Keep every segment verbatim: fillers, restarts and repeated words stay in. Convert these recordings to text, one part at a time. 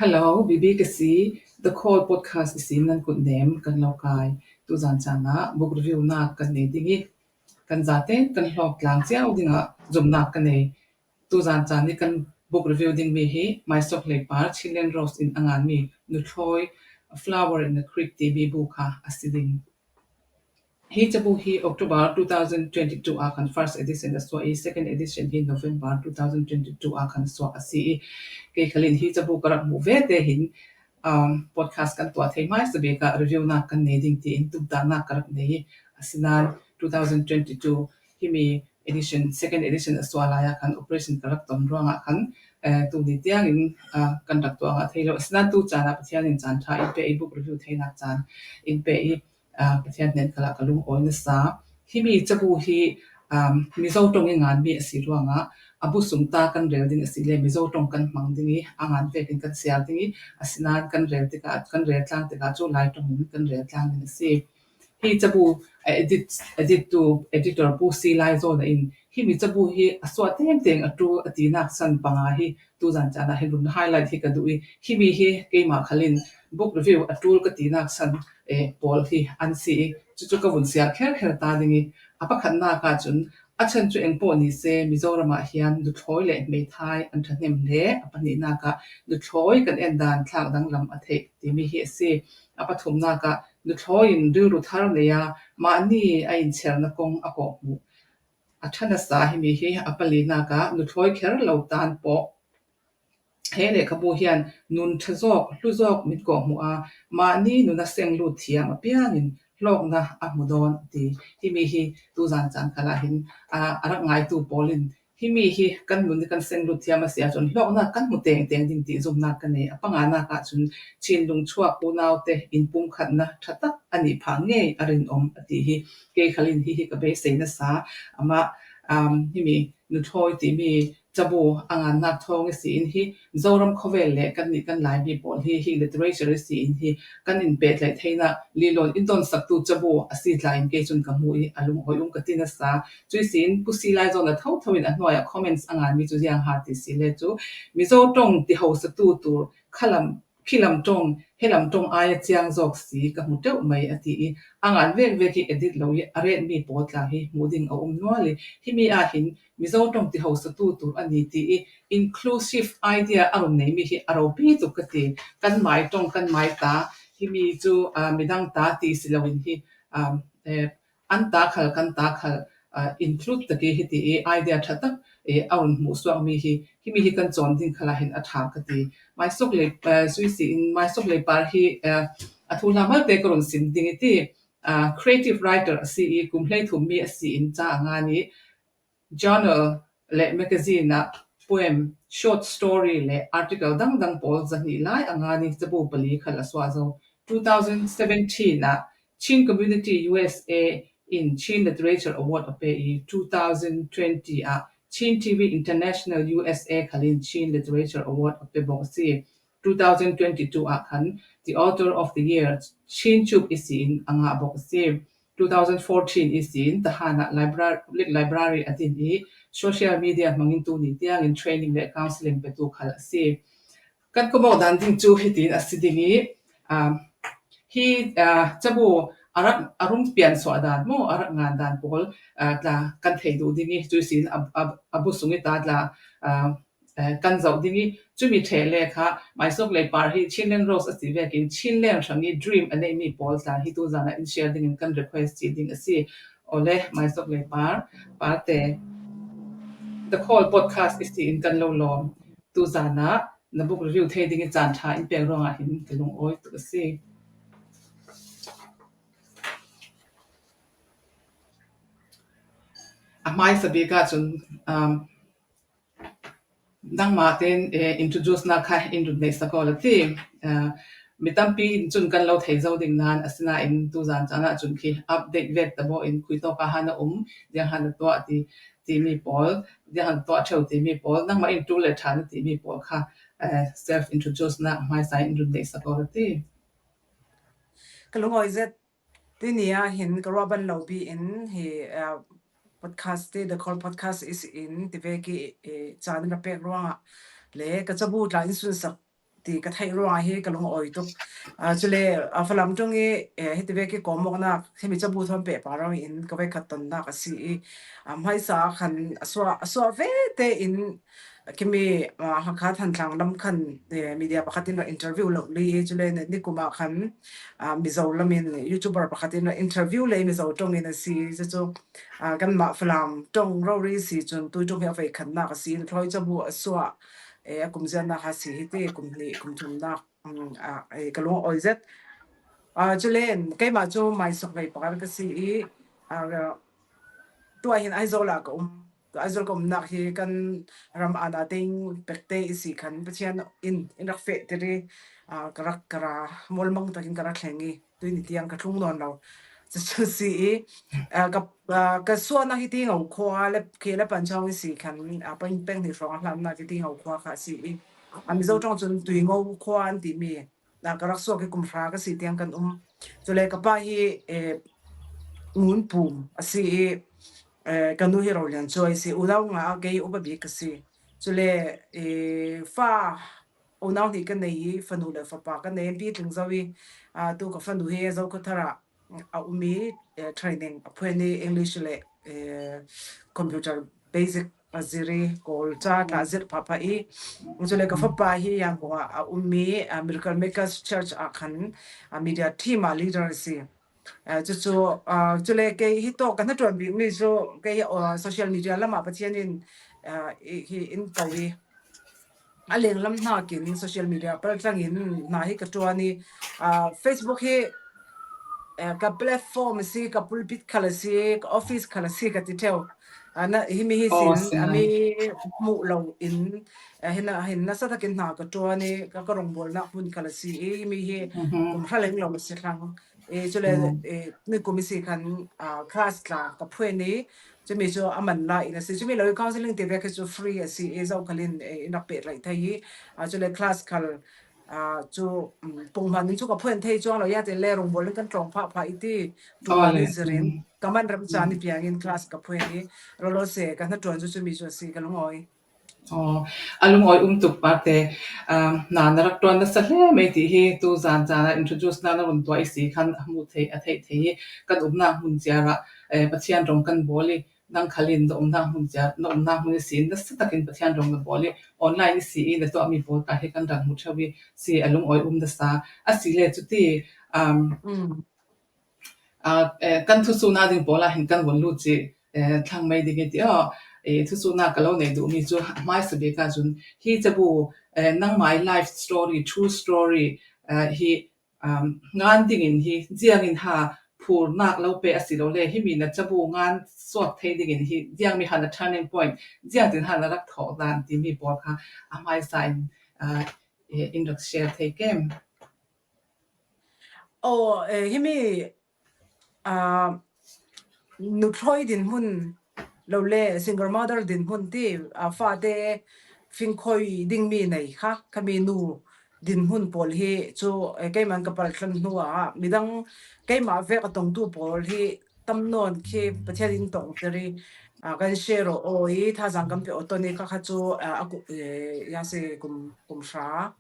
Hello, B B ka si, The Call Podcast i sin nan kut nem kan lo kai. Tuzan chan ah book review nak kan nei ding i, kan zate kan hlawk tlang ciau ding ah zumnak ka nei. Tuzan chan i kan book review ding mi hi Maisok Leipar, Chinland Rose in a ngan mi Nuthlawi, Flower in the Creek ti mi bu kha a si ding. Hi cabu hi October two thousand twenty-two a kan first edition a suah i, second edition hi November two thousand twenty-two a kan suah a si i, kei khalin hi cabu ka rak mu ve te hin, um, podcast kan tuah thei mai sabik ah review nak kan nei ding tiin tumtahnak ka rak nei i, asinan two thousand twenty-two himi edition, second edition a suah lai ah khan operation ka rak ton ruangah khan, eh, tuni tiangin, ah, kan rak tuah ngah thei lo. Asinan tu chan ah Pathian in chan tha in pe i, book review theinak chan in pe i, ah, Pathian hnen khalah ka lungawi nasa. Himi cabu hi, um, Mizo ṭong i ngan mi a si ruangah a bu sung ta kan rel ding a si le Mizo ṭong kan hmang ding i, a ngan vekin kan siar ding i, asinan kan rel tikah, kan rel tlang tikah cu Lai ṭong in kan rel tlang ding a si. Hi cabu a edit, edit tu editor Pu C. Laizawn in himi cabu hi a suah tengteng a ṭul a tinak san panga hi tuzan chan ah hin run highlight hi ka duh i, himi hi keimah khalin book review a ṭul ka tinak san, eh, pawl hi an si i, cucu ka vun siar kherkher ta ding i, a pakhatnak ah cun a ṭhen cu eng pawh ni se Mizoram ah hian Nuthlawi le Meithai an ṭhahnem le a pahnihnak ah Nuthlawi kan en dan thlak danglam a theih timi hi a si. A pathumnak ah Nuthlawi in rilru thar nei a mahni a incherna kong a kawhhmuh. A ṭha nasa himi hi a palinak ah Nuthlawi kher lo tan pawh he lehkhabu hian nun ṭha zawk, hlu zawk min kawhhmuh a, mahni nun a seng lut thiam a piangin hlawkna a hmu dawn a ti. Himi hi tuzan chan khalah hin, a, a rak ngaitu pawlin himi hi kan nun kan seng lut thiam a si ahcun hlawknak kan hmu tengteng ding ti zumnak ka nei. A panganak ahcun Chinlung chuak unaute inpumkhatna ṭha tak a nih phah ngei a rinawm a ti hi kei khalin hi hi ka beisei nasa. Amah, um, himi Nuthlawi timi cabu a ngannak thawng i si in hi Zoram khawvel le kan nih kan Laimi pawl hi hi literature i si in hi kan in pehtlaih theihna lilawn in dawnsaktu cabu a si tla in kei cun ka hmu i a lungawi um ka ti nasa. Cui si in Pu C. Laizawn a thotho in a hnuai ah comments a nganmi cu ziang ha ti si le cu Mizo ṭong ti hausatu tur khalam, khilam ṭong, helam ṭong ai a ciang zawk si ka hmu ṭeuh mai a ti i a ngan vekvek hi edit lo i a retmi pawl tla hi hmuh ding a um nual i himi ah hin Mizo ṭong ti hausatu tur a ni ti i inclusive idea a run neimi hi a ropi tuk ka ti. Kan mai ṭong, kan mai ta, himi cu, ah, midang ta ti si loin hi, ah, eh, an ta khal, kan ta khal, ah, include taki hi ti i idea ṭha tak, eh, a run hmuh suakmi hi, himi hi kan cawn ding khalah hin a ṭha ka ti. Maisok lei, eh, sui si in Maisok Leipar hi, eh, a thuhla malte ka run sim ding i ti, ah, creative writer a si i kum hleithum mi a si in ca a ngan i, journal le magazine ah poem, short story le article dangdang pawl zahnih lai a ngan i cabu pali khal a suah zo. Two thousand seventeen ah Chin Community U S A in Chin Literature Award a pe i, two thousand twenty ah Chin T V International U S A khalin Chin Literature Award a pe bawk a si. Two thousand twenty-two ah khan The Author of the Year Chin Chup i si in a ngah bawk a si. Two thousand fourteen i si in Tahan ah library, public library a din i social media hmangin tuni tiangin training le counselling petu khal a si. Kan kawmawk dan ding cu hitin a si ding i, ah, hi, ah, cabu a rak, a rung pian suah dan maw, a rak ngan dan pawl, ah, tla kan thei duh ding i, cui sin a, a, a bu sung i ta tla, ah, eh, kan zoh ding i, cumi ṭheh le kha Maisok Leipar hi Chinland Rose a si vekin Chinland hrang i dream a neihmi pawl tla hi tuzan ah in share dingin kan request cih ding a si. Awle, Maisok Leipar, Parte, The Call Podcast i si in kan lo lawm. Tuzan ah na book review thei ding i caan ṭha in pek ruangah hin ka lungawi tuk a si. A hmaisa bik ah cun, um, nangmah tein, eh, introduce nak kha in run neih sak aw la ti. Eh, mi tampi in cun kan lo thei zo ding nan, asinain tuzan caan ah cun khi update vek ta maw in khui tawk ah han a um, ziang han a tuah ti, timi pawl, ziang han a tuah ṭheu timi pawl, nangmah in ṭul le ṭhan a timi pawl kha, eh, self introduce nak hmaisa in run neih sak aw la ti. Ka lungawi zet. Tuni ah hin ka ruah ban lo bi in hi, eh, podcast te, The Call Podcast i si in ti vek i, eh, caan ka pek ruangah le ka cabu tla in sunsak ti ka theih ruangah hi ka lungawi tuk. Ah, cule, ah, Falam ṭawng i, eh, hiti vek i kawmawknak, himi cabu thawn pehpar ruangin ka vei khat tonnak a si i, ah, hmaisa khan a suah, a suah ve tein, Kimi, ah, Hakha Thantlang lam khan, eh, media pakhat in rak interview lo li i, cule ni, nikum ah khan, ah, Mizo lam in YouTuber pakhat in rak interview le Mizo ṭawng in a si. Cucu, ah, kanmah Falam ṭawng rori si cun tui ṭawng hi a vei khatnak a si. Hlawi cabu a suah, eh, a kum ziannak a si hi ti, kum hnih, kum thumnak, um, ah, eh, ka lungawi zet. Ah, cule keimah cu Maisuk vei pakhat ka si i, ah, tuah hin Aizawl ah ka um. Aizawl ka umnak hi kan ram ana ding pekte i si khan Pathian in, in rak fehtir i, aa, ka rak, ka ra mualmang takin ka rak thleng i, tui ni tiang ka tlung nawn lo. Cucu si i, aa, ka, aa, ka suahnak hi Tingo khua le, khi le Panchong i si khan, aa, peng, peng hnih hrawng a hlannak hi Tingo khua kha si i, a Mizo ṭawng cun Tuingo khua an timi. Na ka rak suak i kum hra ka si tiang kan um. Cule ka pa hi, eh, Ngun Pum a si i, eh, ka nu hi Rolian Cuai si, unau nga a kei upa bik ka si. Cule, eh, fa, unau hnih ka nei i, fanu le fapa ka nei, Pi Tling Zo i, ah, tu ka fanu hi Zokhawthar ah a um i, eh, training a phuan i, English le, eh, computer basic a zir i, Kawl ca tla a zir phapha i. Cule ka fapa hi Yangon ah a um i, ah, Miracle Makers Church ah khan, ah, media team ah leader a si. Ah, cucu, ah, cule kei hi tawk ka hnaṭuan bikmi cu kei hi, ah, social media lamah Pathian in, ah, i, hi in ko i, a lenglam hnakin social media paltlangin hna hi ka ṭuan i, aa, Facebook hi, eh, ka platform a si, ka pulpit khal a si, ka office khal a si ka ti ṭheu. Aa, na, himi hi sin, a mi hmuh lo in, eh, hin, hin nasa takin hna ka ṭuan i, ka, ka rawngbawlnak hmun khal a si i, himi hi kum hra leng lo a si thlang. Eh, cule, eh, nikum i si khan, ah, class tla ka phuan i, cumi cu a man la in a si. Cumi lo i counseling ti vek hi cu free a si i, Zokhal in, eh, in rak pehraih thei i, ah, cule class khal, ah, cu, um, punghman in cu ka phuan thei cuang lo, ya te le rungbawl in kan tlawng phah phah i ti, ṭuan i zirin, ka man rem caan i piang in class ka phuan i, lawlaw se ka hnaṭuan cu cumi cu a si ka lungawi. Aw, a lungawi um tuk, Pate. Um, hna na rak ṭuan nasa hle mei ti hi tu zan zan ah introduce na na run tuah i si khan a hmuh theih, a theih theih hi kan umnak hmun ciar ah, eh, Pathian rawng kan bawl i, nang khal in na umnak hmun ciar, na umnak hmun i si in nasa takin Pathian rawng na bawl i, online i si i na tuahmi pawl kha hi kan rak hmu ṭheu i si, a lungawi um nasa. A si le cuti, um, Aa, eh, kan thusuhna ding pawl ah hin kan vun lut cih, eh, thlang mei ding i ti aw. Eh, thusuhna ka lo nei duhmi cu hmaisa bik ah cun hi cabu, eh, nangmah i life story, true story, eh, hi, um, ngan dingin hi ziangin ha phurnak lo pe asilole himi na cabu ngan suak thei dingin hi ziangmi ha na turning point, ziangtin ha na rak thawk dan timi pawl kha a hmaisa in, ah, eh, in rak share thei kem. Aw, eh, himi, ah, nuthrawi dinhmun lo le single mother dinhmun ti, ah, fate fingkhoi dingmi nei kha, khami nu dinhmun pawl hi cu, eh, keiman ka palhlan hnu ah midang keimah vek a tongtu pawl hi tam nawn khi Pathian in tongter i, ah, kan share aw i, thazaang kan pe aw ton i, kha kha cu, ah, a ku-, eh, ya si kum, kum hra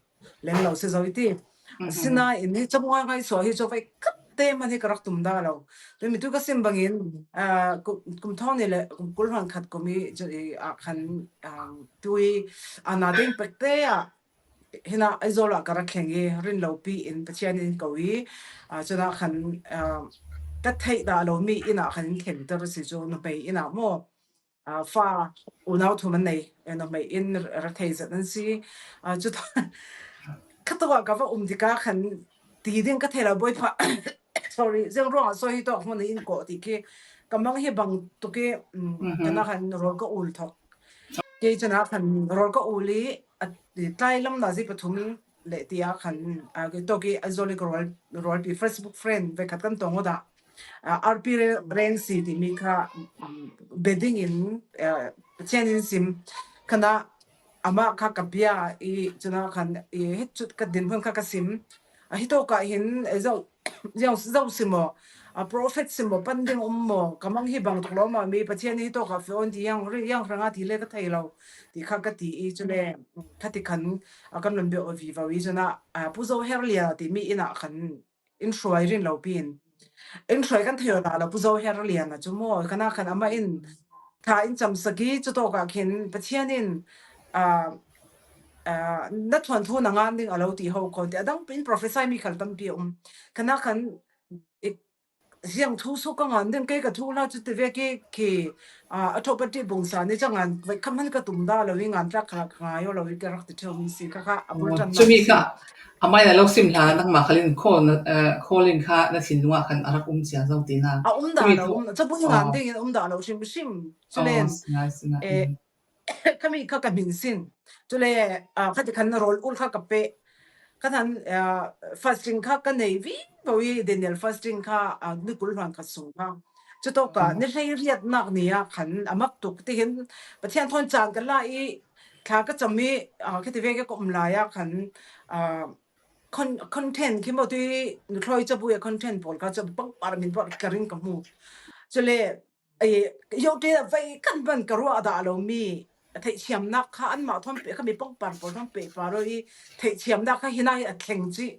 leng lo si zo i ti. Asinain hi cabu ngaingai suah hi cu vei khat te hmanh hi ka rak tum dah lo. Tumi tu ka sim bangin, aa, kum, kum thawng nih le kum kul hlan khat kum i, cu i, ah, khan, aa, tui, aa, na ding pek te ah, hinah Aizawl ah ka rak thleng i, rin lo pi in Pathian in ko i, aa, cunah khan, aa, ka theih dah lo mi inn ah khan in thlengter a si cu, nuhmei inn ah maw? Aa, fa unau thum an nei, eh, nuhmei inn ra thei zet an si. Aa, cu kha tuk ah ka va um tikah khan ti ding ka thei lo, Bawipa. Sorry, ziang ruangah sawi hi tawk hmun in kawh ti khi ka mang hi bang tuk i, um, ka nak khan rawl ka ul thok. Kei cun ah khan rawl ka ul i, a, tlai lam nazi pathum le ti ah khan, aa, kei tawk i Aizawl i ka rawl, rawlpi Facebook friend ve khat kan tong awdah. Ah, R P Re-, Rensi timi kha, um, bia dingin, ah, Pathian in sim. Khanah amah kha ka bia i, cunah khan i, hi cu ka dinhmun kha ka sim. Ah, hi tawkah hin, eh, zo, zo, zo sim aw. a prophet si maw, pan ding um maw, ka mang hi bang tuk lo maw, mi Pathian hi tawkah fe on ti yang ri, yang hranga ti le ka thei lo, ti kha ka ti i, cule, kha ti khan, a kan lon biau a vivo i, cuna, a, Pu Zo Her Lian a ti mi ina khan, in hruai rin lo pi in. In hruai kan thei aw ta lo, Pu Zo Her Lian a cu maw, kana khan amah in, tha in camsak i, cu tawkah khin, Pathian in, a, a, na thuanthu na ngan ding a lo ti ho khawn ti, a dang in prophesy mi khal tampi a um. Kana khan, i, siang thu su ka ngan ding, kei ka thu hla cu ti vek i khi, a, a thawpati bungsa ni ca ngan, vai kha man ka tum da lo i ngan tlak kha ka ngai aw lo i ka rak ti ṭheu mi si, kha kha a bul ṭan cumi kha, a mai na lo sim hla nangmah khalin khawl na, eh, khawl in kha na thinlungah khan a rak um cia zo ti na. A um da lo, um, cabu i ngan ding in a um da lo hrim hrim. Culen, eh, khami kha ka hmin sin. Cule, ah, khati khan rawl ul kha ka peh. Ka than, ah, fasting kha ka nei vivo i, Daniel fasting kha, ah, ni kul hluan khat sung kha. Cu tawkah, ni hlei riatnak ni ah khan a mak tuk tihin Pathian thawn caan ka la i, thla ka cam i, ah, khati vek i ka um lai ah khan, ah, con-, content khi maw ti, ni thlawi cabu i content pawl kha cu pangpar min pawl ka ring ka hmu. Cule, ei, yo te vai kan ban ka ruah dah lo mi, a theihthiamnak kha anmah thawn peh, kha mi pangpar pawl thawn peh par i theihthiamnak kha hinah hi a thleng cih.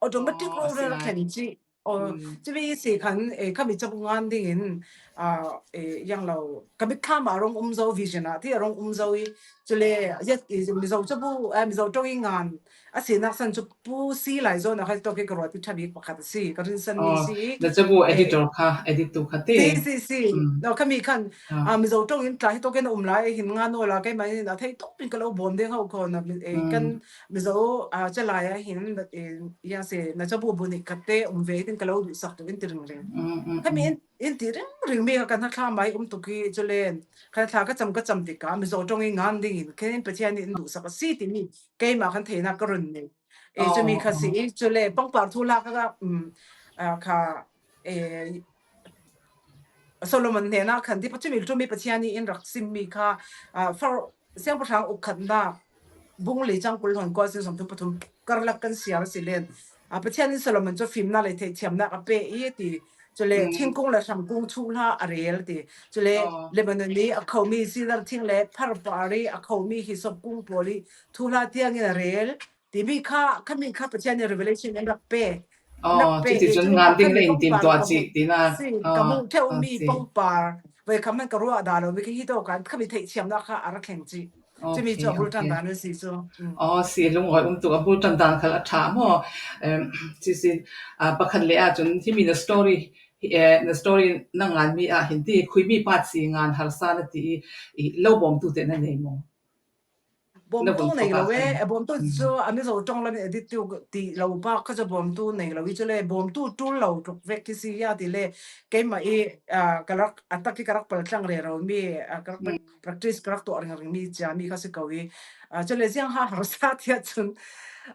Automatic role a thleng cih. Aw, cumi si khan, eh, kha mi cabu ngan dingin, ah, eh, yang lo, ka mitthlam ah a rong um zo, vision ah ti a rong um zo i, cule, yes, i, Mizo cabu, eh, Mizo ṭong i ngan, a sinak san cu Pu Si Lai Zawn a kha tawk i ka ruat i ṭha bik pakhat a si, ka rinsan mi si. Na cabu editor kha, editor kha ti. Si, si, si. No, khami khan, ah, Mizo ṭong in tla hi tawk in a um lai, hin nga naw la, keimah in a thei tawk in ka lo bawm ding ho khaw na, eh, kan Mizo, ah, ca lai ah hin, eh, ya se, na cabu bu nih khat te um ve ding ka lo duhsak tuk in ti ringring. Khami in, in ti ringring mi kha kan hnathlam ah um tuk i, culen, kan thla ka cam, ka cam tikah, Mizo ṭong i ngan dingin, khen Pathian in duhsak a si ti mi, keimah khan theihnak ka run nei. Eh, cumi kha si i, cule pangpar thu hla kha, um, ah, kha, eh, Solomon hnenah khan ti, cumi ṭum i Pathian i in rak simmi kha, ah, Far-, Siangpahrang uk khatnak, bung li cang kul hluan kua sin sawmthum pathum karlak kan siar a si len. Ah, Pathian in Solomon cu fimnak le theihthiamnak a pe i ti. Cule thingkung le hramkung thuhla a rel ti. Cule Lebanon i a khomi sidar thing le pharpar i a khomi hisop kung pawl i thuhla tiangin a rel. Timi kha, khami kha Pathian in revelation in rak pe. Rak pe cuticun ngan ding le in tim tuah cih tina. Ka hmuh ṭheu mi pangpar, voi kha man ka ruah dah lo mi kha hi tawk ah khami theihthiamnak kha a rak thleng cih. Cumi cu a bul ṭan dan a si cu. Aw, si, lungawi um tuk, a bul ṭan dan khal a ṭha maw? Em, ci si, ah, pakhat le ah cun himi na story, eh, na story na nganmi ah hin ti, khuimi part si ngan harsa na ti i, i lo bawmtu te na nei maw? Bawmtu nei lo e, bawmtu cu a Mizo ṭong lam in edit ti lo pa kha cu bawmtu nei lo i, cule bawmtu ṭul lo tuk vek khi si ya ti le, keimah i, ah, ka rak, a tak i ka rak paltlang rero mi, ah, ka rak practice ka rak tuah ringring mi cia mi kha si ko i, ah, cule ziang ha harsa tiah cun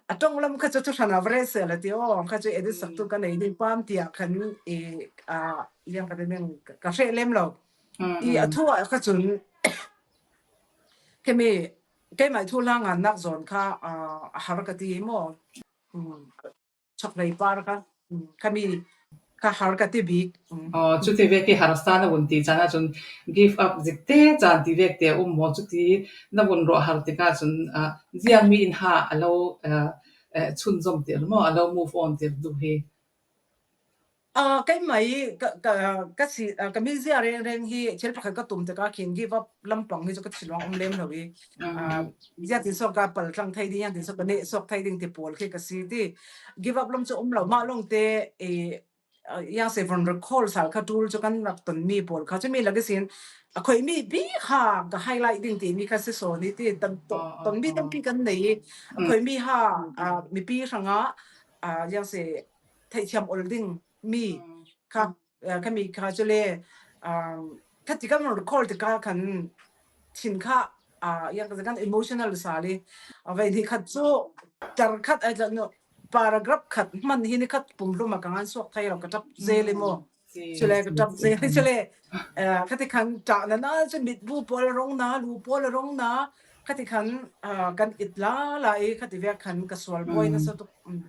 a ṭong lam kha cu cu hran a va reh seh la ti aw, kha cu edit sak tu ka nei ding pam tiah khan i, ah, ziang ka ti ding ka hreh lem lo. I a thu ah kha cun, Kemi, keimah thu hla ngannak zawn kha, ah, a har ka ti maw? Um, chak lei par kha, um, kha mi kha har ka ti bik. Um. Aw, cuti vek i harsa na vun ti caan ahcun give up zik te caan ti vek te a um maw? Cuti na vun ruah har tikah cun, ah, ziangmi in ha a lo, ah, eh, chunzom tir maw? A lo move on tir duh hi. Ah, keimah i ka, ka, ka si, ah, ka mizia rengreng hi thil pakhat ka tum tikah khin give up lampang hi cu ka thinlung um lem lo i, ah, ziatin sawk ka paltlang thei ding, ziatin sawk ka neh sawk thei ding ti pawl khi ka si ti. Give up lam cu um lo, mah lawngte i, ah, yang se von record sal kha tul cu kan rak ton mi pawl kha cu mi lak ihsin a khoimi bik kha ka highlight ding ti mi kha si sawn i ti, ton, ton mi tampi kan nei i a khoimi ha, ah, mipi hrangah, ah, yang se theihthiam ol ding mi kha, eh, kha mi kha cu le, um, kha ti kan record ti kha khan thin kha, ah, yang kan emotional sal i, ah, vai ni khat cu tar khat ai tla no, paragraph khat hman hi ni khat pumhlum a ka ngan suak thei lo ka ṭap zel i maw? Cu le ka ṭap zel i cu le, eh, kha ti khan ṭah na na cu mitbu pawl a rong na, lu pawl a rong na, kha ti khan, ah, kan it la la i kha ti vek khan ka sual bawi na sa tuk. Um.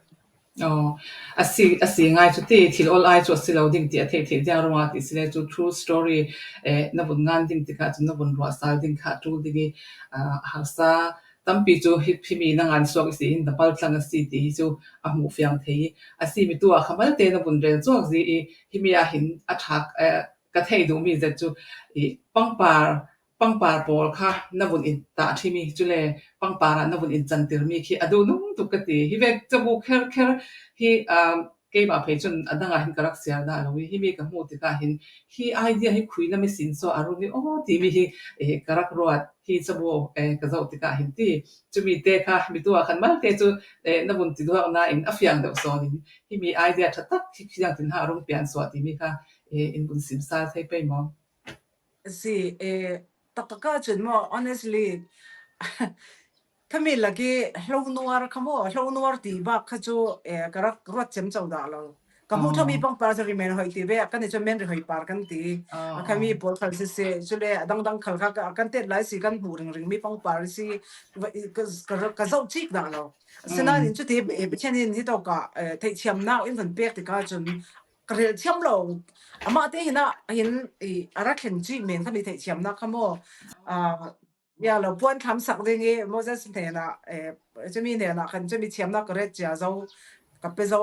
Aw, a si, a si ngai chu ti, thil ol ai chu a si lo ding ti a theih theih ding a ruangah ti si le chu true story, eh, na vun ngan ding tikah chu na vun ruahsal ding kha a ṭul ding i, ah, harsa tampi chu hi, himi na ngan suak i si in na paltlang a si ti hi chu a hmuh fiang thei i, a si mi tu ah kha malte na vun rel chuak zi i, himi ah hin a ṭhak, eh, ka thei duh mi zet chu i pangpar pangpar pawl kha na vun in tah ṭhim i, chule pangpar ah na vun in chantir mi khi a duh nung tuk ka ti. Hi vek cabu kher kher hi, um, keimah phei chun a dang ah hin ka rak siar dah lo i, himi ka hmuh tikah hin hi idea hi khui lam i sin saw a run i aw timi hi, eh, ka rak ruat hi cabu, eh, ka zoh tikah hin ti. Chumi te kha mi tu ah khan malte chu, eh, na vun ti duak na in a fiang deuh sawn in himi idea ṭha tak hi khi ziang tin ha a rung pian suah timi kha, eh, in vun sim sal thei pei maw? Si, eh, taktak ah chun maw, honestly, khami lak i hlo nuar kha maw, hlo nuar ti bak kha chu, eh, ka rak ruat chem chau dah lo. Ka hmuh ṭha mi pangpar chu rimen hoih ti ve, a kan i chu men ri hoih par kan ti. A khami pawl khal sese, chule a dangdang khal kha ka, kan tet lai si kan hmuh ringring mi pangpar si, ka, ka, ka zoh chik dah lo. Sinain chu ti, eh, Pathian in hi tawk ah, eh, theihthiamna in van pek tikah chun, ka rel thiam lo. Amah te hin a, hin i, a ra thleng chi men kha mi theihthiamna kha maw. Ah, ya lo puan tham sak ding i Moses hnenah, eh, chumi hnenah khan chumi thiamna ka ret chia zo, ka pe zo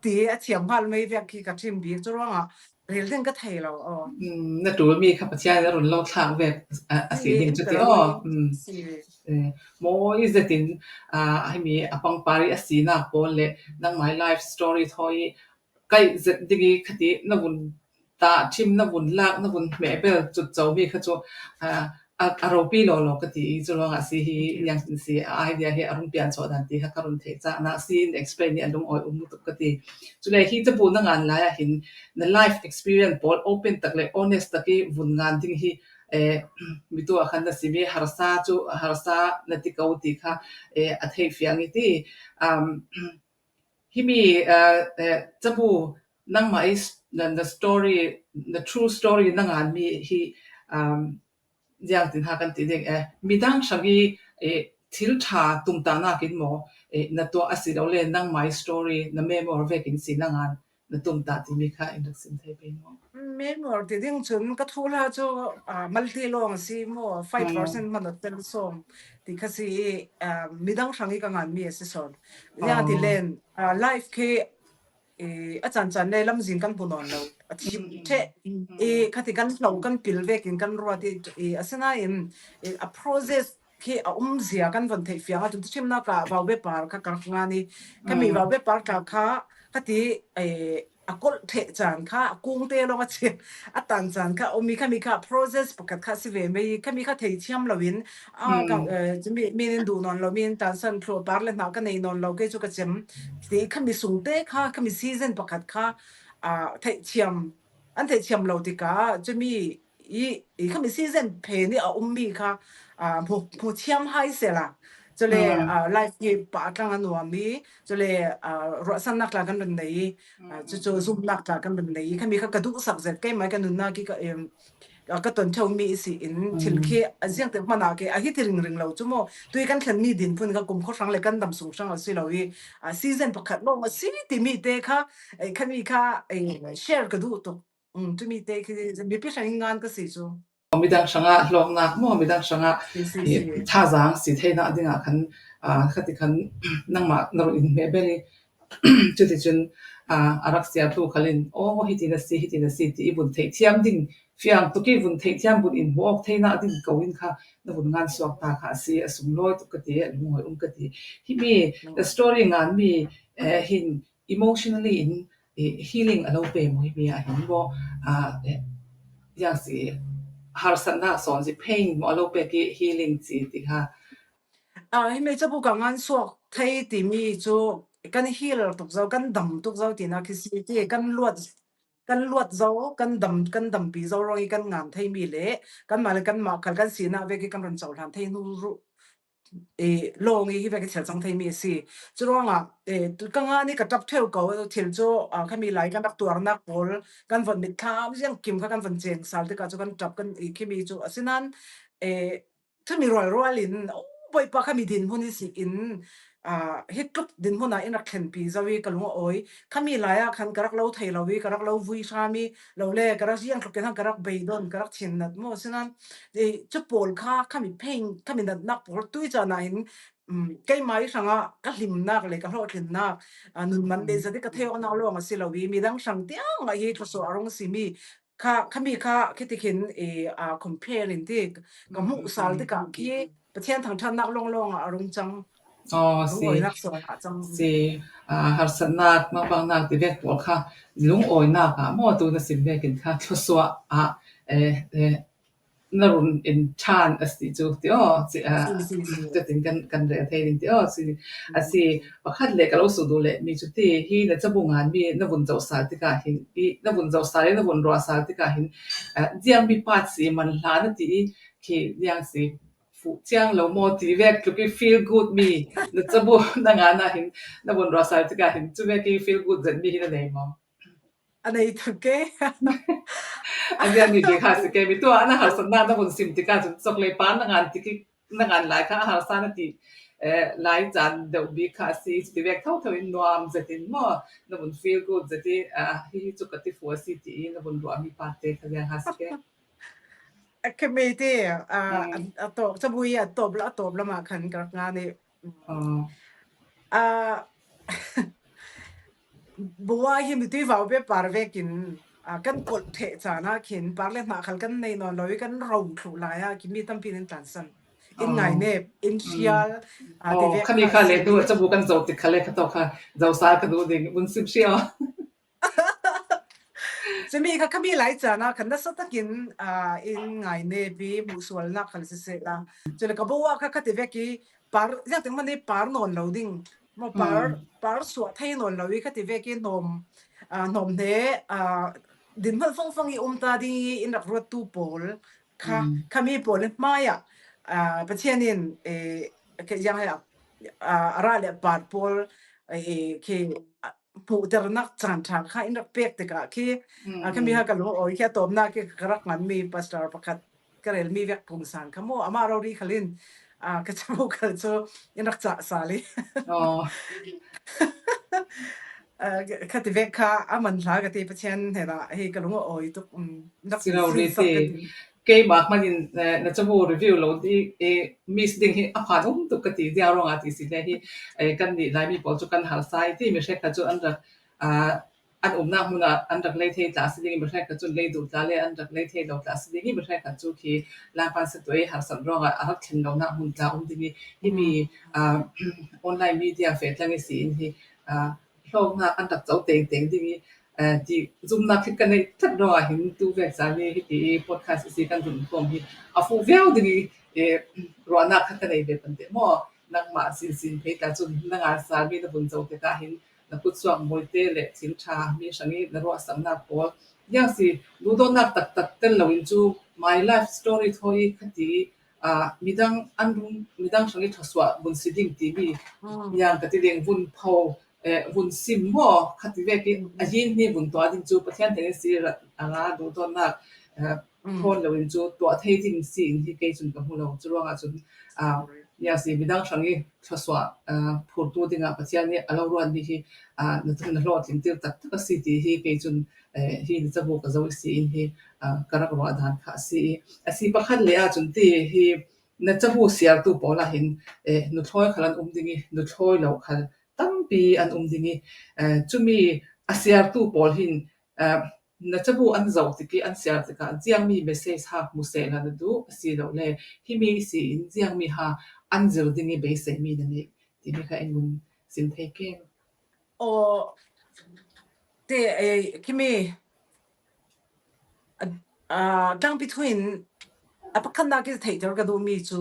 ti a thiam hal mai vek khi ka ṭhim bik chu ruangah rel ding ka thei lo. Aw. Mm, na ṭul mi kha Pathian in a run lo thlak vek a, a si ding chu ti aw. Mm. Eh, mawi zetin, ah, himi a pangpar i a sinak pawl le nangmai life story thawi i kaih zet ding i khati na vun tah ṭhim, na vun lak, na vun hmeh bel chut chau mi kha chu, ah, a, a ropi law law ka ti i, chu ruangah si hi, niang si a idea hi a rung pian chawh dan ti kha ka run thei chah na si in explain i a lungawi um lutuk ka ti. Chule hi cabu na ngan lai ah hin na life experience pawl open tak le honest tak i vun ngan ding hi, eh, mi tu ah khan na sim i harsa chu, harsa na ti ko ti kha, eh, a thei fiang i ti. Um, himi, eh, eh, cabu nangmah i s-, na, na story, na true story na ngan mi hi, um, ziang tin ha kan ti ding, eh, midang hrang i, eh, thil ṭha tumtahnak in maw, eh, na tuah a si lo le nangmai story, na memoir vekin si na ngan na tumtah timi kha in rak sim thei pei maw? Memoir ti ding chun ka thuhla chu, ah, malte lawng a si maw, five percent man a tel sawm ti kha si i, ah, midang hrang i ka ngan mi a si sawn. Ziang ti len, ah, life khi, eh, a chan chan le lamzin kan hmu nawn lo. A thim ṭheh, eh, khati kan hlo kan pil vekin kan ruat i, eh, a sinain, eh, a process khi a um zia kan von theih fiang a, tun ṭhimnak ah vau bepar kha ka rak ngan i, khami vau bepar tla kha, khati, eh, a kolh ṭheh chan kha, a kungte lawng a chia, a tan chan kha, um i khami kha process pakhat kha si ve mai i, khami kha thei thiam lo in, a, ka, eh, mi, mi in duh nawn lo, mi in tansan thluah par le hna ka nei nawn lo, kei chu ka chem. Ti khami sungte kha, khami season pakhat kha, ah, theihthiam, an theihthiam lo tikah, chumi i, i khami season phen i a um mi kha, ah, hmu, hmu thiam hai sela. Chule, ah, life hi pah tlang a nuam i, chule, ah, ruahsannak tla kan run nei i, ah, chu chu zumnak tla kan run nei i, khami kha ka duhsak zet, keimah ka nunnak i ka, em, ah, ka ton ṭheu mi i si in, thil khi a ziangte hmanah ke, a hi ti ringring lo chu maw, tui kan thlen ni din phun kha kum khaw hrang le kan dam sung hrang a si lo i, ah, season pakhat lawng a si ti mi te kha, eh, khami kha, eh, share ka duh tuk. Um, tumi te khi mipi hrang in ngan ka si chu. Midang hrangah hlawknak maw, midang hrangah, si, si, eh, si, thazaang si theihna dingah khan, ah, khati khan nangmah na run in hmeh bel i, chuticun, ah, a rak siar tu khalin, aw, hitin a si, hitin a si, ti i vun theih thiam ding, fiang tuk i vun theih thiam, vun in hmu awk theihna ding ko in kha, na vun ngan suak ta kha a si, a sunglawi tuk ka ti, a lungawi um ka ti. Himi, mm, the story ngan mi, eh, hin, emotionally in, eh, healing a lo pe maw himi ah hin maw, ah, eh, ziang si, harsatna sawn si pain maw a lo pek i healing si ti kha. Ah, himi cabu ka ngan suak thei timi chu kan heal tuk zo, kan dam tuk zo tina khi si ti, kan luat, kan luat zo, kan dam, kan dampi zo ruang i kan ngan thei mi le, kanmah le kanmah khal kan sinak vek i kan run cohlan thei hnu ruh, eh, lawng i hi vek i thil cang thei mi a si. Churuangah, eh, tu-, ka ngan i ka ṭap ṭheu ko thil cu, ah, khami lai kan rak tuarnak pawl, kan von mitthlam ziang kim kha kan von ceng sal tikah cu kan ṭap kan i khimi cu a si nan, eh, thumi rualrual in, oh, Bawipa khami dinhmun i si in, hi tluk dinhmunah in rak thlenpi zo i ka lung a awi. Khami lai ah khan ka rak lo thei lo i ka rak lo vui hram i lo le ka rak ziang tlukin khan ka rak beidon, ka rak thinnat maw. Sinan cu pawl kha khami pain, khami natnak pawl tui caan ah hin keimah i hrangah ka hlimnak le ka hlawhtlinnak nun man le zat i ka thei awknak lawng a si lo i midang hrang tiang ah hi thluasuah a rung simi kha, khami kha khiti khin compare in ti ka hmuh sal tikah khi Pathian thangṭhatnak lawnglawng ah a rung cang. Aw, si. Lungawinak sual ah cang. Si, harsatnak, mangbangnak ti vek pawl kha lungawinak ah maw tu na sim vekin kha thluasuah ah na run in ṭhan a si cu ti aw, si, si, si, si. Cutin kan, kan rel thei ding ti aw, si, a si. Pakhat le ka lo sut duh le mi cu ti hi na cabu ngan mi na vun zoh sal tikah hin, i na vun zoh sal i na vun ruah sal tikah hin ziang mi pa si man hlan a ti i khi ziang si fuh ciang lo maw ti vek tluk i feel good mi na cabu na ngan ah hin na vun ruah sal tikah hin cu vek i feel good zet mi hi na nei maw? A nei tuk ke. A ziang mi bik kha si ke mi tuah na harsatnak na vun sim tikah cun sok le pa na ngan tik i na ngan lai kha a harsa na ti lai caan deuh bik kha a si. Cuti vek thotho in nuam zetin maw na vun feel good zet i hi hi cu ka ti fu a si ti i na vun ruah mi pa te kha ziang kha si ke. Khami ti a tawp cabu i a tawp a tawp lamah khan ka rak ngan i Bawa hi mitui vau pe par vekin kan kolh theh caan ah khin par le hna khal kan nei nawn lo i kan ro thluh lai ah khi mi tampi in tlansan. In ngainep, in hrial. Khami kha le tu cabu kan zoh tik kha le kha tawk kha zoh sal ka duh ding vun sim hria. Cumi kha khami lai caan ah khan nasa takin in ngainep i hmuhsualnak khal siseh la. Cule ka bawa kha khati vek i par ziangtik man i par nawn lo ding maw, par, par suah thei nawn lo i khati vek i hnawm, hnawm hne, dinhmun fangfang i um ta ding i in rak ruattu pawl kha, khami pawl i hmai ah Pathian in ziang he a ra le par pawl khi hmuhternak caan ṭha kha in rak pek tikah khi khami kha ka lungawi khi a tawpnak khi ka rak nganmi pastor pakhat ka relmi vek pungsan kha maw, amah rori khal in ka cabu khal cu in rak cah sal i khati vek kha a man hla ka ti, Pathian hnenah hi ka lung a awi tuk. Si lo rih ti. Keimah hmanh in na cabu review lo dih i miss ding hi a phan um tuk ka ti, ziang ruangah ti si le hi kannih Laimi pawl cu kan harsa i ti mi hrekkhat cu an rak an umnak hmun ah an rak lei thei tla si ding i mi hrekkhat cun lei duh tla le an rak lei thei lo tla si ding i mi hrekkhat cu khi Lalpan satuai harsat ruangah a rak thlen lonak hmun tla um ding i himi online media feh tlang i si in hi hlawknak an rak co tengteng ding i ti zumnak khi kan neih ṭhat ruangah hin tu vek caan i hiti i podcast i si kan run khawm hi a fuh viau ding i ruahnak kha ka nei ve pante maw? Nangmah sinsin phei tla cun na ngan salmi na vun co tikah hin na kutsuak mawite le thil ṭha mi hrang i na ruahsannak pawl ziang si duhdawtnak taktak tel loin cu my life story thawi i khati midang an rung midang hrang i thluasuah vun si ding timi ziang ka ti ding vun pho vun sim maw khati vek i a yin hni vun tuah ding cu Pathian theng in si a la duhdawtnak thawn loin cu tuah thei ding si in hi kei cun ka hmu lo. Cu ruangah cun ziang si midang hrang i thluasuah phurtu dingah Pathian i a lo ruatmi hi na tlawmtlin tir taktak a si ti hi kei cun hi na cabu ka zoh i si in hi ka rak ruah dan kha a si i a si pakhat le ahcun ti hi na cabu siartu pawl ah hin nuthlawi khal an um ding i nuthlawi lo khal tampi an um ding i cumi a siartu pawl hin na cabu an zoh tik i an siar tikah ziangmi message ha hmu sehla na duh a si lo le himi si in ziangmi ha an zir ding i beiseimi na neih timi kha in vun sim thei ke. Aw, te khimi tlangpi thu in a pakhatnak i theihter ka duhmi cu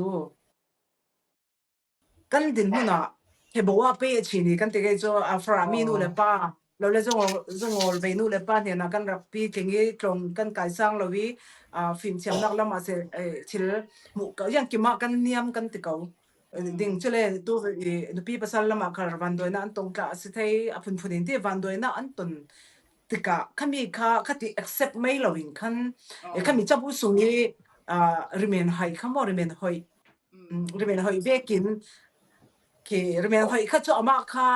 kan dinhmun ah he bawa pe a chini kan ti kei cu a Farah mi nu le pa lo le Zungol, Zungol vei nu le pa hnenah kan rak pi tling i tlawng kan kaisang lo i fimthiamnak lam ah se thil hmuh ko, ziang kim ah kan niam kan ti ko ding. Cule tu nupi pasal lamah khal vanduaina an tong tla a si thei, a phunphun in ti vanduaina an ton tikah khami kha khati accept mai lo in khan khami cabu sung i rimen hai kha maw, rimen hoih, rimen hoih vekin khi rimen hoih kha chu amah kha,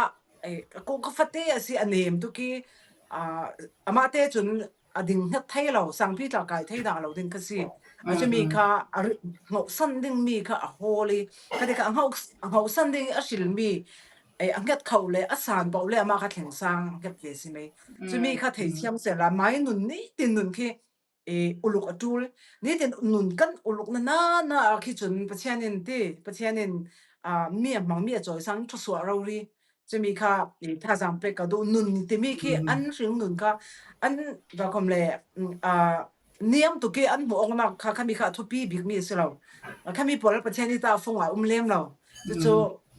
eh, ko ka fate a si a nem tu ki, ah, amah te chun a ding hnget thei lo, sangpi tla kai thei dah lo ding ka si. A chu mi kha a ri-, ngauhsan ding mi kha a hawl i, kha te kha a ngauh-, a ngauhsan ding a hril mi, eh, a hnget khauh le a san pau le amah kha thleng sang hnget ve si mai. Chu mi kha thei thiam sela, mai nun ni tin nun khi, eh, uluk a tul. Nitin nun kan uluk na na na a khi chun Pathian in ti, Pathian in, ah, mi a hmang mi a chawi sang thusuah rori. Chu mi kha, eh, thazang pek ka duh nun ti mi khi an hring nun kha, an va khom le, mm, ah, niam tu khi an hmu awng nak kha, kha mi kha thupi bik mi si lo. Kha mi pawl Pathian i ta fung a um lem lo. Chu chu,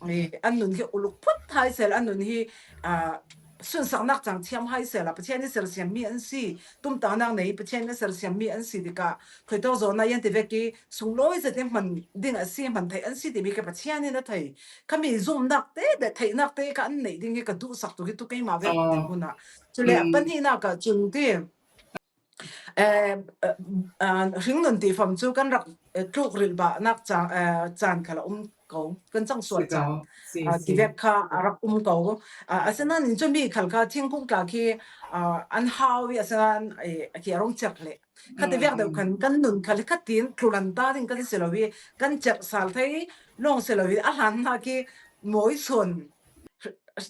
eh, an nun hi uluk phut hai sel, an nun hi, ah, sunsaknak cang thiam hai sel a, Pathian i sersiam mi an si, tumtangnak nei Pathian i sersiam mi an si tikah, khoito zawn a yan ti vek i, sunglawi zet i hman ding a si, hman theih an si timi kha Pathian in a thei. Kha mi zumnak te, le theihnak te kha an neih ding hi ka duhsak tuk hi tu keimah vek ding hun ah. Cule a pahnihnak ah cun ti, eh, eh, ah, hringnun ti fam cu kan rak, eh, tluk rilhbahnak ca-, eh, caan khal a um ko, kan cangsual caan, ah, tivek kha a rak um ko. Ah, asinain cu mi khal kha thingkung tla khi, ah, an hau i, asinain, eh, khi a rung cerh leh. Kha tivek deuh khan kan nun khal khatin tlulan ta ding kan si lo i, kan cerh sal thei lawng si lo i, a hlan hna khi mawi sawn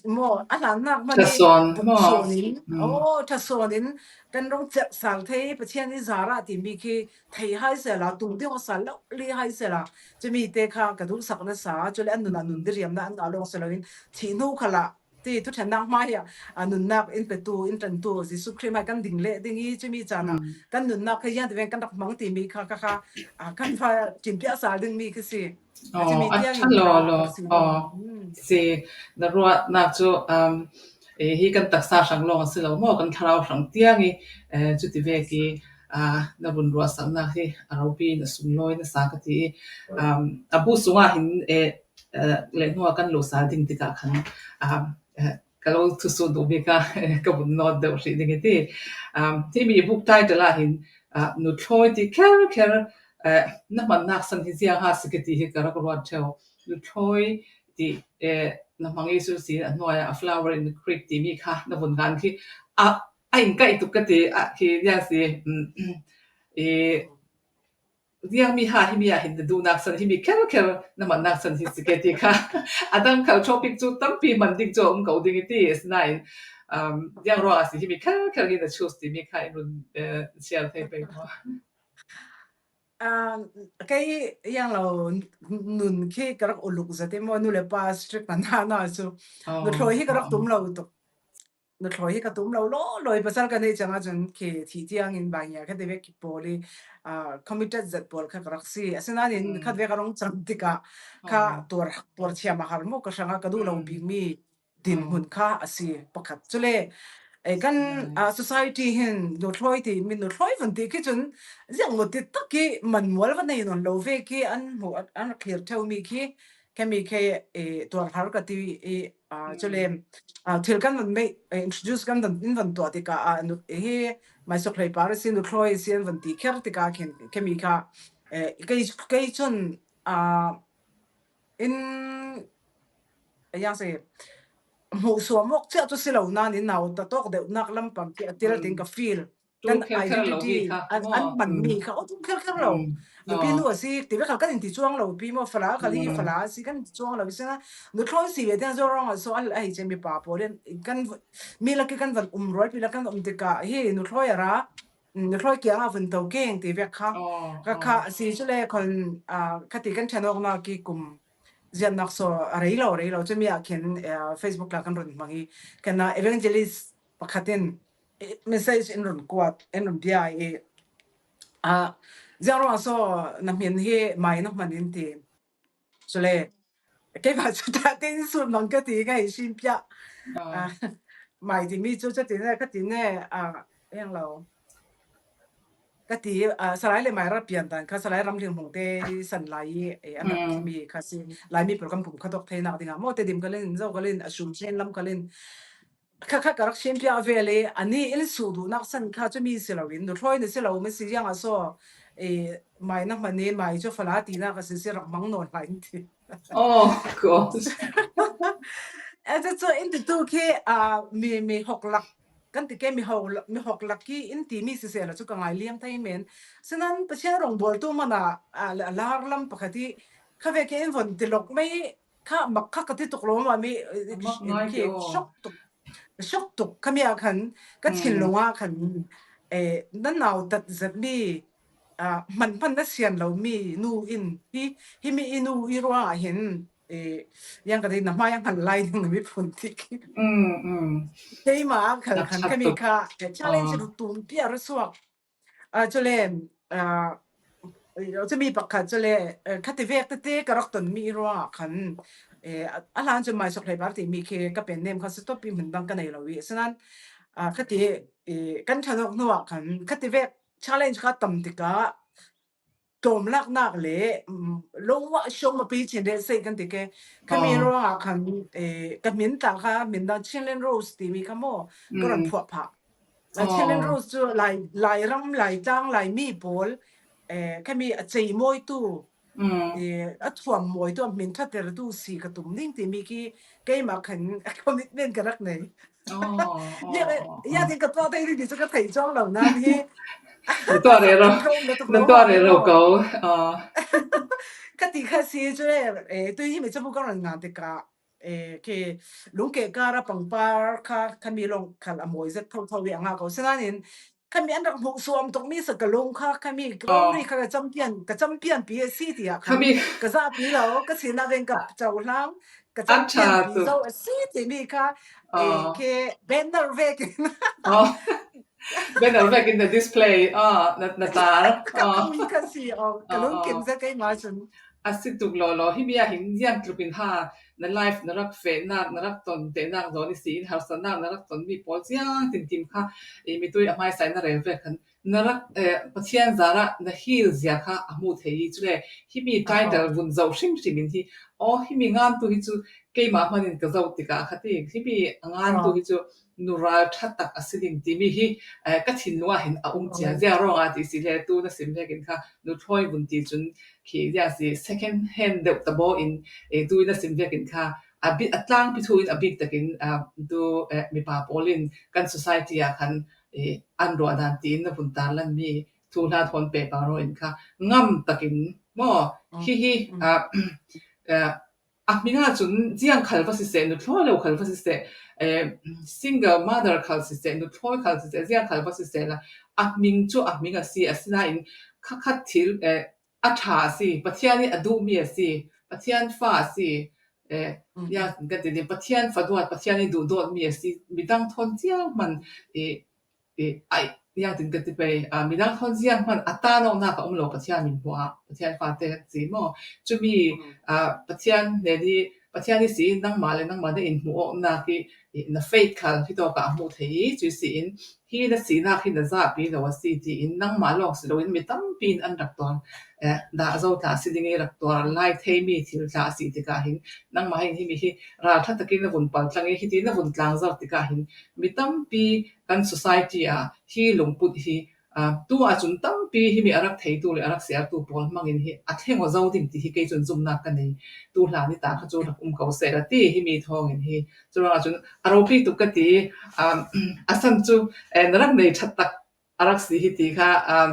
maw, a hlannak hman i ṭhasawn, ṭhasawn in, aw, ṭhasawn in kan rung cerh sal thei, Pathian i zarah timi khi thei hai sela, tung ding awk sal lo li hai sela, cumi te kha ka duhsak nasa, cule an nun ah nun diriamna an ngah lawng si loin, thih hnu khalah ti thuṭhennak hmai ah, a nunnak in petu, in ṭantu Jesuh Khrih hmai kan ding leh ding i, cumi caan ah kan nunnak kha ziang ti veng kan rak hmang timi kha, kha, kha, a, kan va ṭinpiah sal dingmi khi si. Aw, a ṭha law law. Aw, si, na ruahnak cu, um, eh, hi kan taksa hrang lawng a si lo maw, kan thlarau hrang tiang i, eh, cuti vek i, ah, na vun ruahsaknak hi a ropi na sunglawi na sa ka ti i, um, a bu sungah hin, eh, eh, le hnuah kan lo sa ding tikah khan, um, eh, ka lo thusuh duhmi kha, ka vun nawt deuh hrih ding i ti. Um, himi book title ah hin, ah, nuthlawi ti kher kher, eh, na hmannak san hi ziang ha si ka ti hi ka rak ruat ṭheu. Nuthlawi ti, eh, na hmang i cu si a hnuai ah a flower in the creek timi kha na vun ngan khi a, a in kaih tuk ka ti ah khi ziang si, um, i, ziangmi ha himi ah hin na duhnak san himi kher kher na hmannak san hi si ke ti kha. A dang khal topic cu tampi hman ding cu a um ko ding i ti, asinain, um, ziang ruang a si himi kher kher hi na choose timi kha in run, eh, share thei pei maw? Ah, kei ziang lo nun khi ka rak uluk zat i maw, nu le pa strict na na na cu. Nuthlawi hi ka rak tum lo tuk. Nuthlawi hi ka tum lo law law i, pasal ka neih cang ahcun khi thih tiang in bang ia kha ti vek ki pawl i, ah, committed zat pawl kha ka rak si. Asinain khat vek a rung cang tikah kha tuar, tuar thiam a har maw, ka hrangah ka duh lo bikmi dinhmun kha a si pakhat. Cule, eh, kan, ah, society hin nuthlawi ti, mi nuthlawi van ti khi cun ziang maw ti tak i manmual va nei nawn lo ve khi an hmuh, an, an rak thlir ṭheu mi khi, khemi khi, eh, tuar har ka ti i, ah, cule, ah, thil kan van mei, eh, introduce kan van, in van tuah tikah, ah, nu-, hi Maisuk hlei par a si, nuthlawi a si an van ti kher tikah khin, khemi kha, eh, kei, kei cun, ah, in, a yang si, hmuhsuam awk cia cu si lo nain nau ta tawk deuhnak lampang khi a tel ding ka feel. Kan identity an, an hmanmi kha, aw, tum kherkher lo. Nupi nu a si, ti vek khal kan in ti cuang lo pi maw, fala khal hi fala a si, kan in ti cuang lo. Sina, nuthlawi si ve tiang zo rong a so, a, a hi chen mi pa pawl in, kan v-, mi lak i kan van um rual, pi lak kan um tikah, hi nuthlawi a ra, mm, nuthlawi kiang a vun to keng ti vek kha. Ka kha a si cu le khon, ah, kha ti kan ṭhen awknak i kum ziannak so a rei lo, rei lo. Cumi ah khin, eh, Facebook la kan run hmang i, kan, ah, evangelist pakhat in, eh, message in run kuat, in run bia i, ah, ziang ruang so na hmin hi mai na hman in ti. Cule, keimah cu ṭha tein sulmang ka ti, ka hei hrimpia. Ah, mai timi cu, cu ti ne, ka ti ne, ah, eng lo. Ka ti, ah, Salai le Mai rak pian dan kha, Salai ramhling hmung te san lai i, eh, an rak timi kha si. Laimi program pum kha dok theinak dingah maw, Tedim kalin, Zo kalin, a sum chen lam kalin. kha kha ka rak sim piak ve le, ani in su duh nak san kha cu mi si lo in, nu thloi na si lo, mi si ziang a so, e, mai na hman in, mai cu fala ti nak a si si rak mang nawn lai in ti. Oh, God. E, cu cu in ti tu khi, a, mi, mi hok lak, kan ti ke mi ho, mi hok lak khi in ti mi si se la cu ka ngai liang thei men. Sinan Pathian rong bawl tu mana, a, la, lar lam pakhat i, kha ve ke in von ti lok mai, kha mak kha ka ti tuk lo ma mi, Mak ngai khi ti aw. Shok tuk, shok tuk kha mi a khan, ka thin Mm. lo nga khan, e, nan nau tat zat mi, a, hman hman na sian lo mi nu in, hi, hi mi i nu i ruang a hin, e, yang ka dei na hma yang hman lai ding mi phun tik. Mm, mm. Keima a khan Nak khan chat kha mi tuk. Kha, e, challenge Ah. ru tum pia ru suak. A, cu le, a, cu mi pakhat cu le, e, kha ti vek tete ka rak ton mi i ruang a khan, e, a, a hlan cu mai sok hlei par ti mi khi ka pen nem kha si topi hmun dang ka nei lo i. Sinan, a, kha ti, e, kan ṭhan awk hnu ah khan, kha ti vek challenge kha tam tikah, tlawm lak nak le, mm, lo ah shong ma pi chin rel sei kan ti ke. Kha mi Oh. ruang a khan, e, ka hmin ta kha, hmin dang Chinland Rose ti mi kha maw, ka ron Mm. phuah phah. A Chinland Oh. Rose cu Lai, Lai ram, Lai tlang, Lai mi pawl, e, kha mi a cei mawi tu, Mm. e, a thuam mawi tu, a hmin ṭhater tu si ka tum ding ti mi khi keima khan a commitment ka rak nei. Oh, Ya, oh, oh, ya oh. Ding ka tuah thei ding ti cu ka thei cawng lo nan hi. Na tuah rero, Control na tuk na lo tuah hi rero maw. Ko. Ah. Ka ti kha si cu le, e, tu hi mi cabu ka ron ngan tikah, e, khi lungke kar a pangpar kha, kha mi lawng khal a mawi zet tho tho ve a nga ko. Sinan in, kha mi an rak hmuh suam tuk mi sa ka lung kha, kha mi ka Oh. ri kha ka champion, ka champion pi a si ti a Kha khan, mi ka zahpi lo, ka sinah ven ka co hlang, ka a ṭha champion pi tuk. zo a si ti mi kha, e, Oh. Khi banner vekin. Oh. Banner vekin na display. Ah, na, na tar. Ka Ah. kong in ka si, oh, ka Ah, lungkim ah. Zet keima cun. A si tuk law law. Hi mi a hin ziang tluk in ha, na life na rak feh nak, na rak ton te nak zaw ni si in harsa nak, na rak ton mi pawl ziang tin tim kha, e, mi tui a hmaisa in na rel ve khan. Na rak, eh, Pathian zarah na hil zia kha a hmuh thei i cu le, hi mi title vun zoh hrim hrim in hi, aw, hi mi ngan tu hi cu keimah hman in ka zoh tikah kha ti, hi mi a ngan tu hi cu nu ral ṭha tak a si ding timi hi, eh, ka thinlung ah hin a um cia zia ruangah ti si le tu na sim vekin kha nu thlawi vun ti cun khi zia si second hand deuh ta baw in, eh, tu na sim vekin kha a bit a tlangpi thu in a bik takin, ah, tu, eh, mipa pawl in kan society ah khan, eh, an ruah dan tiin na vun tarlan mi thu hla thawn pehpar in kha ngam takin maw hi hi, ah, eh, a hming ah cun ziang khal va siseh, nu thlawi lo khal va siseh, eh, single mother khal siseh, nu thlawi khal siseh, ziang khal va siseh la a hming cu a hming a si, asinain khakhat thil, eh, a ṭha a si, Pathian ih a duhmi a si, Pathian fa a si, eh, ziang kan ti ding, Pathian fa duat, Pathian ih duhdawtmi a si, midang thawn ziang hman, eh, eh, ai, ziang tin kan ti pei, ah, midang thawn ziang hman a tan awknak a um lo Pathian min hmuh ah Pathian fate kan si maw? Cumi, ah, Pathian hnen ih, Pathian ih si nangmah le nangmah na in hmuh awknak ih, ih na faith khal hi tawk ah a hmuh thei ih, cu si in, hi na sinak hi na zahpi lo a si tiin nangmah lawng si loin mi tampi in an rak tuar, eh, dah zo tla a si ding ih rak tuar lai theimi thil tla a si tikah hin nangmah hin himi hi ralṭha takin na vun paltlang ih hiti na vun tlangzar tikah hin mi tampi kan society ah hi lungput hi, ah, tu ahcun tampi himi a rak theitu le a rak siartu pawl hmangin hi a thleng aw zo ding ti hi kei cun zumnak ka nei. Tu hlan ih ta kha cu rak um ko seh la ti himi thawngin hi. Curuangah cun a ropi tuk ka ti, um, a san cu, eh, na rak nei ṭhat tak a rak si hi ti kha, um,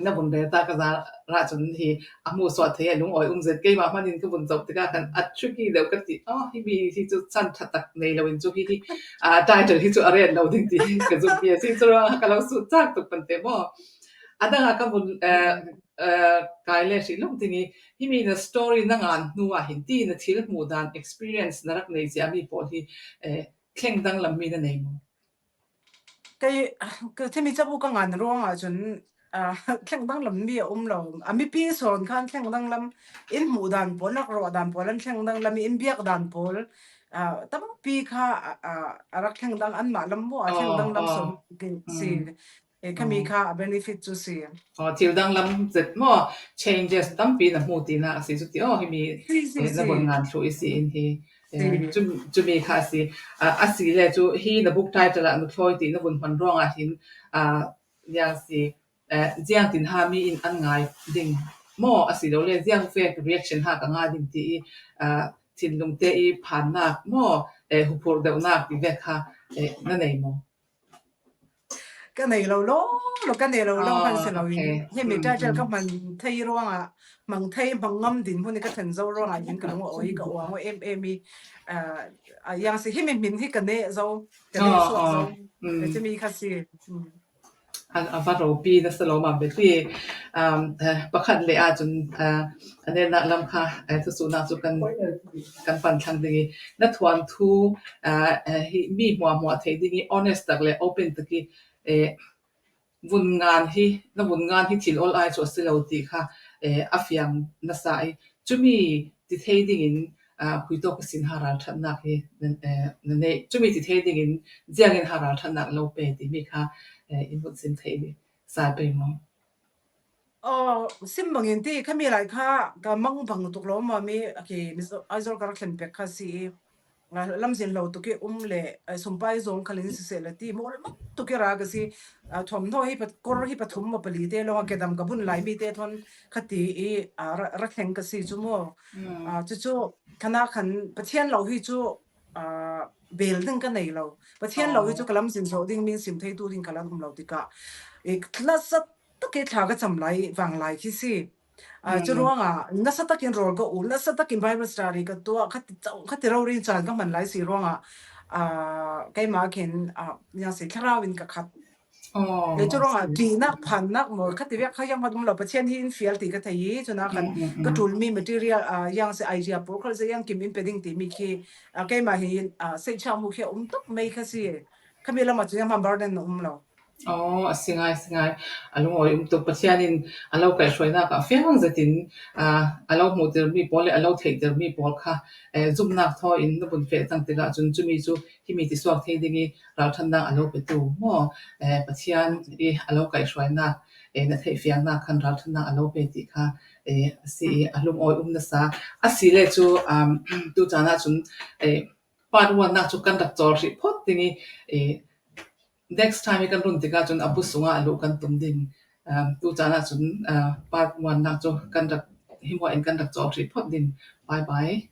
na vun rel ta ka zarah cun hi a hmuhsuah thei a lungawi um zet keimah hmanin ka vun zoh tikah khan a tricky deuh ka ti. Oh, hi mi hi cu san ṭha tak nei loin cu hi hi, ah, title hi cu a rel lo ding ti ka zumhmi a si. Curuangah ka lo sut cak tuk pante maw? A dangah ka vun, eh, eh, kai le hrih lawng ding ih, himi na story na ngan hnu ah hin ti na thil hmuh dan experience na rak nei cia mi pawl hi, eh, thleng danglam mi na nei maw? Kei, ka thimi cabu ka ngan ruangah cun, ah, thleng danglam mi a um lo. A mipi sawn khan thleng danglam in hmuh dan pawl, rak ruah dan pawl, an thleng danglam in biak dan pawl, ah, tampi kha, ah, ah, a rak thleng dang anmah lam maw, a thleng danglam sawn si. Eh, khami kha a benefit cu si. Aw, thil danglam zet maw, changes tampi na hmu tinak a si cu ti aw, himi, eh, na vun ngan thluh i si in hi. Eh, chu, chumi kha a si. Ah, a si le chu hi na book title ah Nuthlawi tih na vun hman ruangah hin, ah, ziang si, eh, ziang tin ha mi in an ngai ding maw, a si lo le ziang vek reaction ha ka ngai ding ti i, ah, thinlung te i phannak maw, eh, huphurh deuhnak ti vek kha, eh, na nei maw? Ka nei lo lo lo, ka nei lo lo, ah, kan si lo i. Hemi title ka hman thei ruangah, hmang thei, hmang ngam din hmun i ka then zo ruangah hin ka lung a awi, ka uang aw em em i, ah, ah, ziang si hemi hmin hi ka neh zo, ka neh suak zo. Chumi kha si. A, a va ropi nasa lo mah beti. Um, eh, pakhat le a chun, eh, a nena lam kha, eh, thusuhna chu kan, kan pan thlang ding i. Na thuanthu, eh, eh, hi mi hmuahhmuah thei ding i honest tak le open tak i, eh, vun ngan hi, na vun ngan hi thil ol ai chu a si lo ti kha, eh, a fiang nasa i. Chumi ti thei dingin, ah, khuitawk ka sin ha ralthatnak hi, eh, na nei, chumi ti thei dingin ziangin ha ralthatnak lo pe ti mi kha, eh, in vun sim thei sa pei maw? Aw, sim bangin ti, khami lai kha ka mang bang tuk lo maw mi, a ki, Mizo-, Aizawl ka rak thlen pek kha si i, ah, lamzin lo tuk i um le, ah, sumpai zawng khalin siseh le ti, mawl mak tuk i ra ka si, ah, thuamhnaw hi pat, kor hi pathum maw pali te lawng a kedam ka bun lai mi te thawn kha ti i, ah, ra, ra thleng ka si chu maw. Ah, chu chu, khana khan Pathian lo hi chu, ah, bel ding ka nei lo. Pathian lo hi chu ka lamzin zawh ding, min sim theitu ding ka lam um lo tikah. I, nasa tak i thla ka cam lai, vang lai khi si. Ah, chu ruangah, nasa takin rawl ka ul, nasa takin Bible study ka tuah, khati, khati rori caan ka hman lai si ruangah, ah, keimah khin, ah, ziang si thlarau in ka khat. Aw, le chu ruangah, ṭihnak, phannak maw, khati vek kha ziang khat um lo, Pathian hi in fial ti ka thei i, chuna khan ka ṭul mi material, ah, ziang si idea pawl khal ziang kim in pe ding ti mi khi, ah, keimah hi, ah, seihchak mu khi a um tuk mai kha si. Khami lamah chu ziang hman burden na um lo. Aw, a si ngai, a si ngai. A lungawi um tuk. Pathian in a lo kaihhruainak ah fiang zetin, ah, a lo hmuhtir mi pawl le a lo theihtir mi pawl kha, eh, zumnak thaw in na bun feh tang tikah cun chumi cu himi ti suak thei ding i ralthatnak a lo petu maw? Eh, Pathian i a lo kaihhruainak, eh, na theih fiangnak khan ralthatnak a lo pe ti kha, eh, a si i a lungawi um nasa. A si le cu, um, tu caan ah cun, eh, part one nak cu kan rak cawl hrih phawt ding i, eh, next time i kan run tikah cun a bu sungah a luh kan tum ding. Um, tu caan ah cun, uh, part one nak cu kan rak, hi hmuah in kan rak cawl hrih phawt ding. Bye bye.